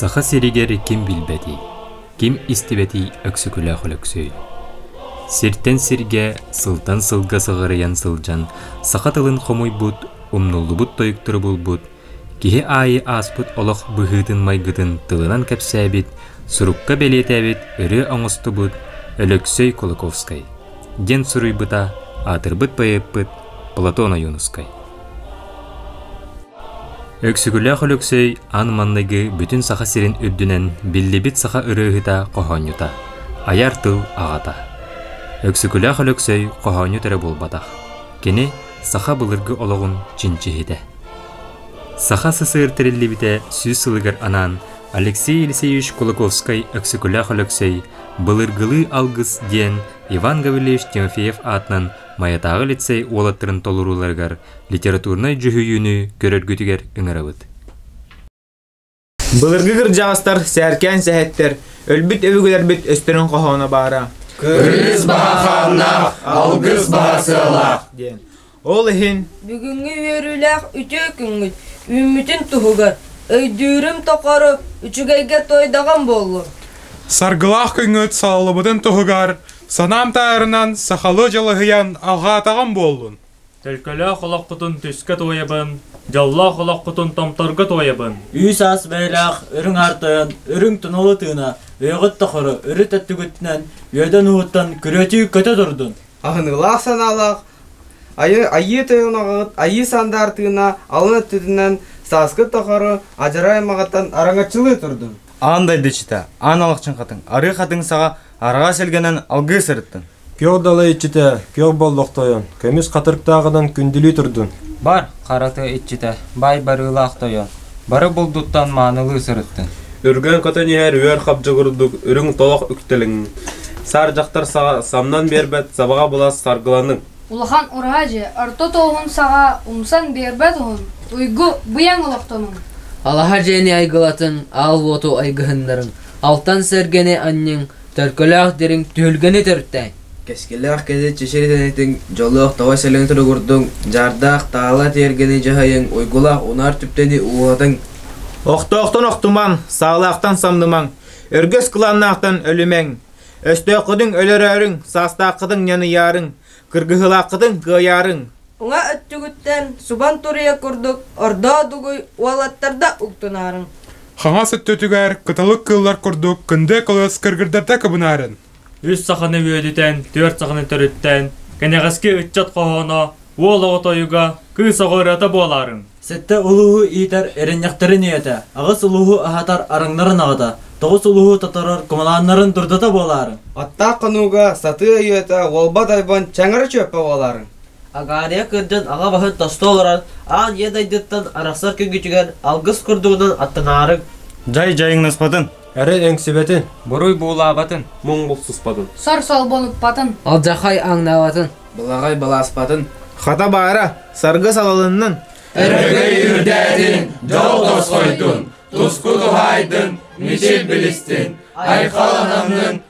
Саха сиригэр ким билбэтий, ким истибэтий Өксөкүлээх Өлөксөй? Сиртэн сиргэ, сылтан сылга сыҕарыйан сылдьан саха тылын хомуйбут, умнуллубут тойуктары булбут, киһи аайы ааспыт олох быһыытын-майгытын тылынан кэпсээбит, сурукка бэлиэтээбит ырыа оҥостубут Өлөксөй Кулаковскай диэн суруйбута аатырбыт поэппыт Платон Ойуунускай. Өксөкүлээх Өлөксөй аан маҥнайгы бүтүн Саха сирин үрдүнэн биллибит саха ырыаһыта хоһоонньута, айар тыл аҕата. Өксөкүлээх Өлөксөй хоһоонньут эрэ буолбатах, кини саха былыргы олоҕун чинчиһитэ. Саха СССР тэриллибитэ сүүс сылыгар анаан Алексей Елисеевич Кулаковскай Өксөкүлээх Өлөксөй «Былыргылыы алгыс» диэн Иван Гаврильевич Тимофеев аатынан Майатааҕы лицей уолаттарын толорууларыгар литературнай дьүһүйүүнү көрөргүтүгэр ыҥырабыт. Былыргы кырдьаҕастар сээркээн сэһэттэр, өлбүт өбүгэлэрбит өстөрүн хоһооно баара. Кыргыз баһа хааннаах, алгыс баһа сыалаах диэн. Ол иһин Бүгүҥҥү үөрүүлээх үтүө күҥҥүт үүммүтүн туһугар өйдүүрүм тохору үчүгэйгэ туойдаҕым буоллун. Саргылаах күҥҥүт салаллыбытын туһугар санаам таарынан сахалыы дьалыһыйан алҕаатаҕым буоллун. Төлкөлөөх олоххутун түскэ туойабын, дьоллоох олоххутун томторго туойабын. Үс аас бэйэлээх үрүҥ аар тойон, үрүҥ тунулу тыына, өйөҕүт тохору, өрүт өттүгүтүнэн, үөдэн ууттан күрүөтүү көтө турдун. Аһыныылаах санаалаах айыы, айыы тойон аҕаҕыт айыы сандаар тыына алын өттүтүнэн сааскы тохору адьарай аймаҕыттан араҥаччылыы турдун. Аан дайдычыта, аан алахчын хатыҥ, арыы хатыҥ саҕа араҕас илгэнэн алгыы сырыттын. Күөх далай иччитэ, күөх боллох тойон, көмүс хатырыктааҕынан күндүлүү турдун. Бар, хара тыа иччитэ, баай барыылаах тойон, бары булдуттан маанылыы сырыттын. Үргэн көтөн иһэр үөр хабдьы курдук үрүҥ толох үктэлиҥ. Саар дьахтар саҕа самнан биэрбэт сабаҕа булас саргыланыҥ. Улахан ураһа дьиэ орто туоһун саҕа умсан биэрбэт уһун, уйгу быйаҥ олохтонуҥ. Алаһа дьиэни айгылатын, аал уоту айгыһыннарыҥ, алтан сэргэни анньыҥ, төлкөлөөх дириҥ түһүлгэни төрүттээҥ. Кэскиллээх кэдэ чэчир тэнитиҥ, дьоллоох тоҕо сэлэҥ туругурдуҥ, дьаардаах таала тиэргэни дьаһайыҥ, уйгулаах унаар түптэни ууһатыҥ. Охтоохтон охтумаҥ, саалаахтан самнымаҥ, өргөс кылааннаахтан өлүмэҥ, өстөөххүтүн өлөрөөрүҥ, саастааххытын ньаныйаарыҥ, кыргыһыылааххытын кыайаарыҥ. Уҥа өттүгүттэн субан туруйа курдук ордоо дугуй уолаттарда уктунаарыҥ. Хаҥас өттүтүгэр кыталык кыыллар курдук кындыа кылыс кыргырдарда кыбынаарын. Үс саханы үөдүтэн, түөрт саханы төрүттээн, кэнэҕэски ыччат хоһооно, уол оҕо тойуга, кыыс оҕо ырыата буолаарыҥ. Сэттэ улууһу иитэр эрэнньэхтэрин ийэтэ, аҕыс улууһу аһатар арыҥнарын аҕата, тоҕус улууһу тоторор кумалааннарын дурдата буолаарыҥ. Аттаах хонууга сатыы өйүөтэ уолба тойбон чаҥыры чүөппэ буолаарыҥ. Агария кырдьан аҕа баһын тосту олорон, аан ийэ дайдыттан арахсар күнгүтүгэр алгыс курдугунан аттанаарыҥ. Дьай дьайыҥнаспатын. Эрэ эҥсибэтин. Буруй буулаабатын. Муҥ булсуспатын. Сор солбонуппатын. Алдьархай ааҥнаабатын. Былаҕай балааспатын. Хата баара, саргы салалыннын. Өрөгөй үрдээтин, дьол тосхойдун, туску туһаайдын, мичил билистин, айхал ананнын,